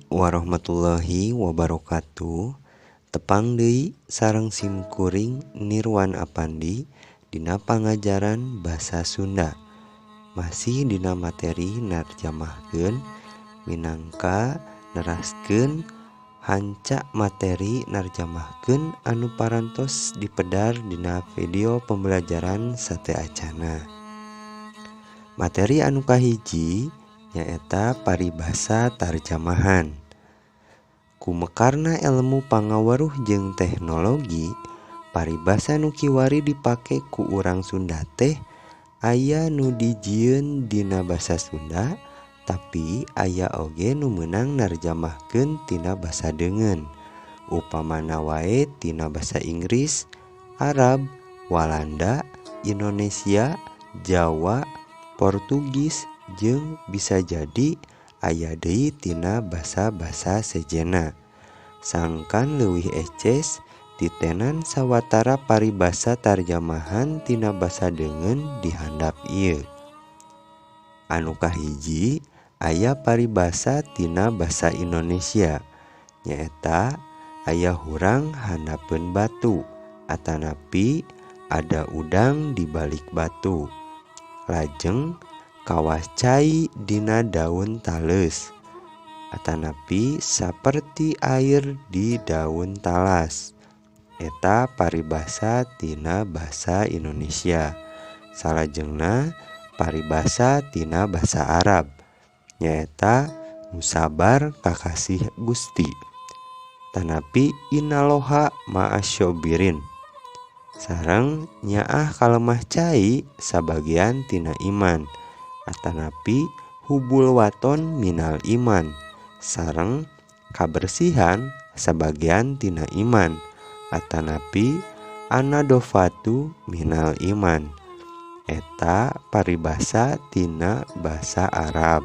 Warahmatullahi wabarakatuh. Tepang deui sareng simkuring Nirwan Apandi dina pangajaran basa Sunda. Masih dina materi narjamahkeun minangka neraskeun hanca materi narjamahkeun anu parantos dipedar dina video pembelajaran sateuacana. Materi anu kahiji nyaeta paribasa tarjamahan. Kumekarna ilmu pangaweruh jeung teknologi, paribasa nu kiwari dipake ku urang Sunda teh aya nu dijieun dina basa Sunda, tapi aya oge nu meunang narjamahkeun tina basa deungeun. Upamana wae tina basa Inggris, Arab, Walanda, Indonesia, Jawa, Portugis, jeung bisa jadi aya deui tina basa-basa sejenna. Sangkan leuwih eces titenan sawatara paribasa tarjamahan tina basa deungeun di handap ieu. Anu kahiji aya paribasa tina basa Indonesia, nyaeta aya hurang handapeun batu atanapi ada udang di balik batu. Lajeng kawas cai dina daun taleus atanapi saperti air di daun talas. Eta paribasa tina basa Indonesia. Salajengna paribasa tina basa Arab, nyaeta nu sabar kakasih Gusti tanapi innalloha ma'asyobirin. Sareng nyaah kalemah cai sabagian tina iman atanapi hubul waton minal iman. Sareng kabersihan sabagian tina iman atanapi anadofatu minal iman. Eta paribasa tina basa Arab.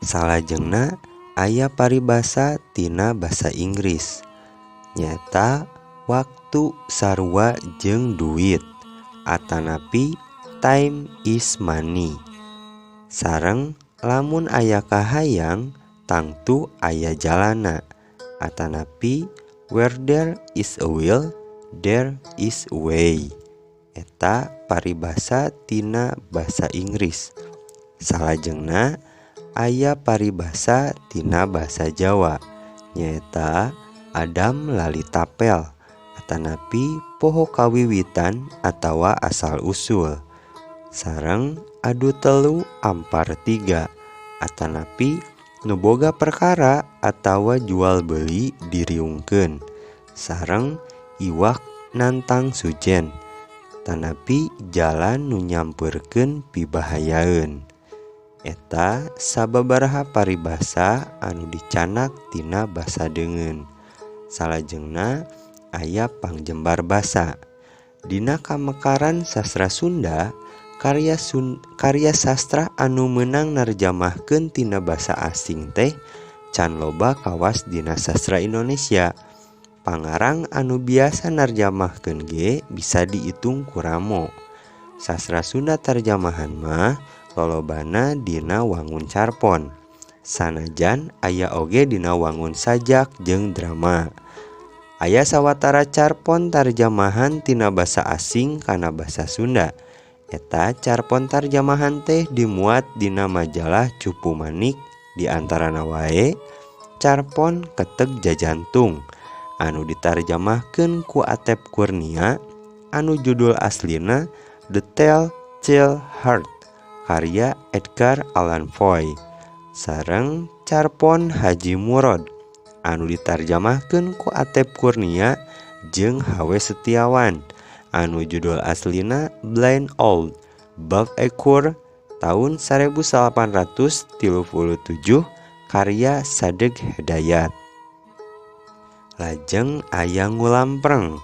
Salajengna aya paribasa tina basa Inggris, nyaeta waktu sarua jeung duit atanapi time is money. Sareng lamun aya kahayang tangtu aya jalana atanapi where there is a will there is a way. Eta paribasa tina basa Inggris. Salajengna aya paribasa tina basa Jawa, nyaeta Adam lali tapel atanapi poho kawiwitan atawa asal usul. Sareng adu telu ampar tiga atanapi nu boga perkara atawa jual beli diriungkeun. Sareng iwak nantang sujen tanapi jalan nu nyampeurkeun pibahayaeun. Eta sababaraha paribasa anu dicanak tina basa deungeun. Salajengna aya pangjembar basa. Dina kamekaran sastra Sunda, karya sastra anu meunang narjamahkeun tina basa asing teh can loba kawas dina sastra Indonesia. Pangarang anu biasa narjamahkeun ge bisa diitung ku ramo. Sastra Sunda tarjamahan mah lolobana dina wangun carpon. Sanajan aya oge dina wangun sajak jeung drama. Aya sawatara carpon tarjamahan tina basa asing kana basa Sunda. Eta carpon tarjamahan teh dimuat dina majalah Cupu Manik, di antarana wae carpon Keteg Jajantung anu ditarjamahkeun ku Atep Kurnia anu judul aslina The Tell-Tale Heart karya Edgar Allan Poe. Sareng carpon Haji Murad anu ditarjamahkeun ku Atep Kurnia jeung H.W. Setiawan anu judul aslina Blind Old Bob Ekur tahun 1837 karya Sadegh Hedayat. Lajeng aya Ngulampreng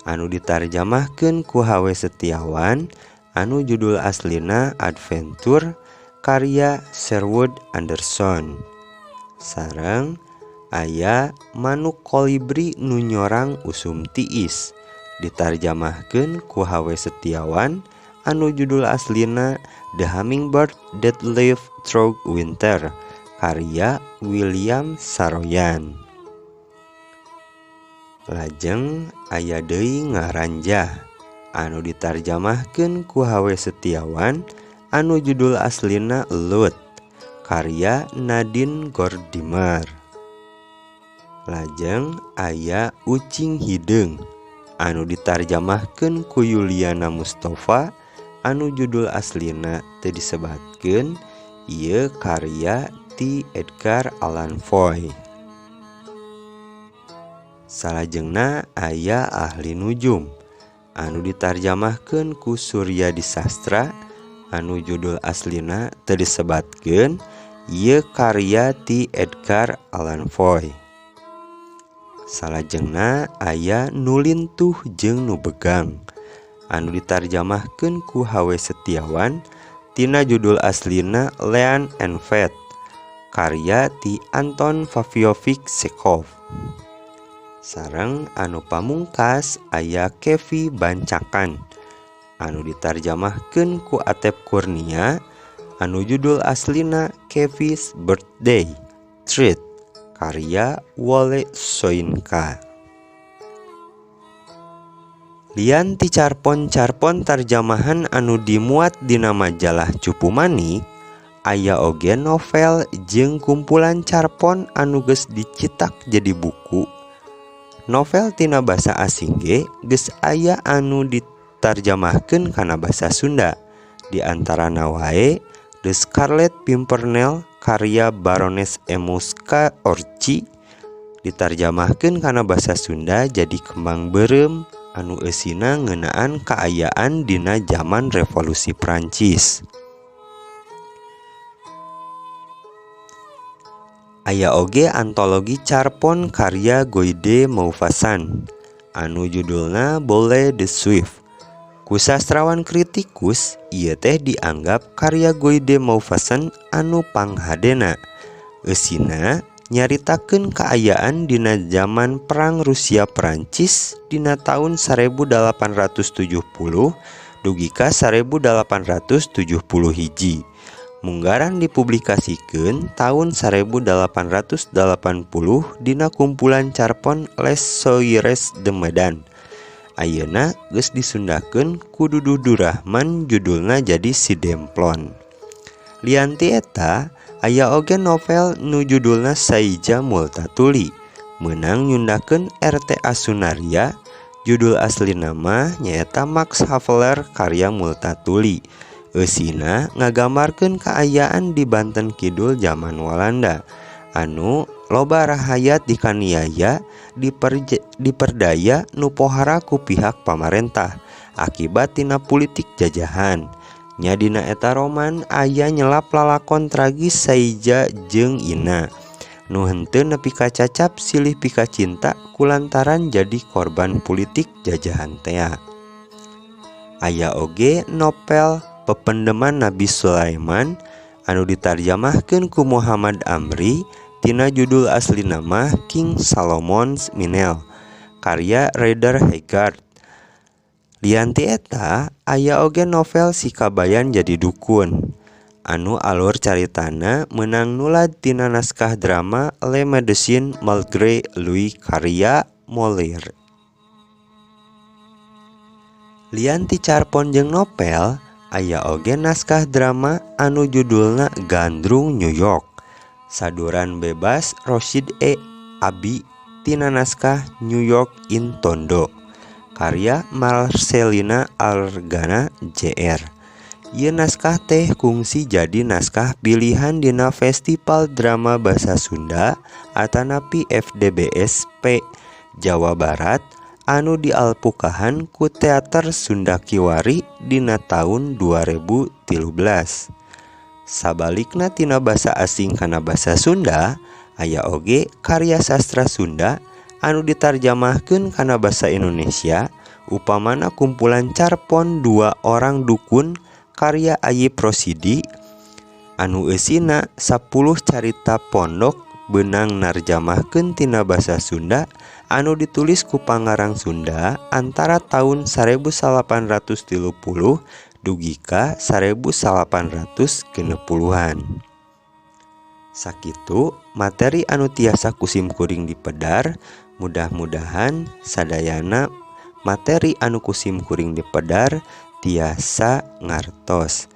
anu ditarjamahkeun ku H.W. Setiawan anu judul aslina Adventure karya Sherwood Anderson. Sareng aya Manuk Kolibri nu Nyorang Usum Tiis ditarjamahkeun ku H.W. Setiawan anu judul aslina The Hummingbird That Lived Through Winter karya William Saroyan. Lajeng aya deui Ngaranjah anu ditarjamahkeun ku H.W. Setiawan anu judul aslina Lut karya Nadine Gordimer. Lajeng aya Ucing Hideung anu ditarjamahkeun ku Yuliana Mustofa anu judul aslina teu disebatkeun, ieu karya ti Edgar Allan Poe. Salajengna aya Ahli Nujum anu ditarjamahkeun ku Surya Disastra anu judul aslina teu disebatkeun, ieu karya ti Edgar Allan Poe. Salajengna aya Nu Lintuh jeung Nu Begang anu ditarjamahkeun ku H.W. Setiawan tina judul aslina Lean and Fat karya ti Anton Pavlovich Chekhov. Sareng anu pamungkas aya Kevi Bancakan anu ditarjamahkeun ku Atep Kurnia anu judul aslina Kevi's Birthday Treat karya Wole Soyinka. Lian ti carpon-carpon tarjamahan anu dimuat dina majalah Cupumanik, aya oge novel jeung kumpulan carpon anu geus dicitak jadi buku. Novel tina basa asing ge geus aya anu ditarjamahkeun kana basa Sunda. Di antarana wae The Scarlet Pimpernel karya Baroness Emmuska Orczy ditarjamahkeun kana basa Sunda jadi Kembang Beureum anu eusina ngeunaan kaayaan dina jaman Revolusi Prancis. Aya oge antologi carpon karya Guy de Maupassant anu judulna Boule de Suif. Ku sastrawan kritikus ieu teh dianggap karya Guy de Maupassant anu panghadena. Eusina nyaritakeun kaayaan dina jaman Perang Rusia Perancis dina taun 1870 dugi ka 1871. Munggaran dipublikasikeun taun 1880 dina kumpulan carpon Les Soirées de Medan. Ayeuna geus disundakeun ku Duduh Durahman judulna jadi Si Demplon. Lian ti eta aya oge novel nu judulna Saija Multatuli meunang nyundakeun RTA Sunarya, judul aslina mah nyaeta Max Havelaar karya Multatuli. Eusina ngagambarkeun kaayaan di Banten Kidul jaman Walanda anu loba rahayat dikaniaya, diperdaya nu pohara ku pihak pamarentah akibat tina politik jajahan. Nya dina eta roman aya nyelap lalakon tragis Saija jeung Ina nu henteu nepi ka cacap silih pikacinta kulantaran jadi korban politik jajahan tea. Aya oge novel Pependeman Nabi Sulaiman anu ditarjamahkeun ku Muhammad Amri tina judul aslina mah King Salomon's Minel karya Rider Haggard. Lian ti eta aya oge novel Si Kabayan Jadi Dukun anu alur caritana meunang nulad tina naskah drama Le Médecin Malgré Lui karya Molière. Lian ti carpon jeung novel aya oge naskah drama anu judulna Gandrung New York saduran bebas Rosyid E. Abi tina naskah New York in Tondo karya Marcelina Argana Jr. Ieu naskah teh kungsi jadi naskah pilihan dina Festival Drama Basa Sunda atanapi FDBSP Jawa Barat anu dialpukahan ku Teater Sunda Kiwari dina taun 2013. Sabalikna tina basa asing kana basa Sunda, aya oge karya sastra Sunda anu ditarjamahkeun kana basa Indonesia, upamana kumpulan carpon Dua Orang Dukun karya Ayip Rosidi anu eusina 10 carita pondok beunang narjamahkeun tina basa Sunda anu ditulis ku pangarang Sunda antara taun 1830 dugi ka 1860-an. Sakitu materi anu tiasa ku simkuring dipedar. Mudah-mudahan sadayana materi anu ku simkuring dipedar tiasa ngartos.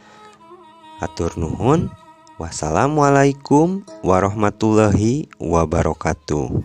Hatur nuhun. Wassalamualaikum warahmatullahi wabarakatuh.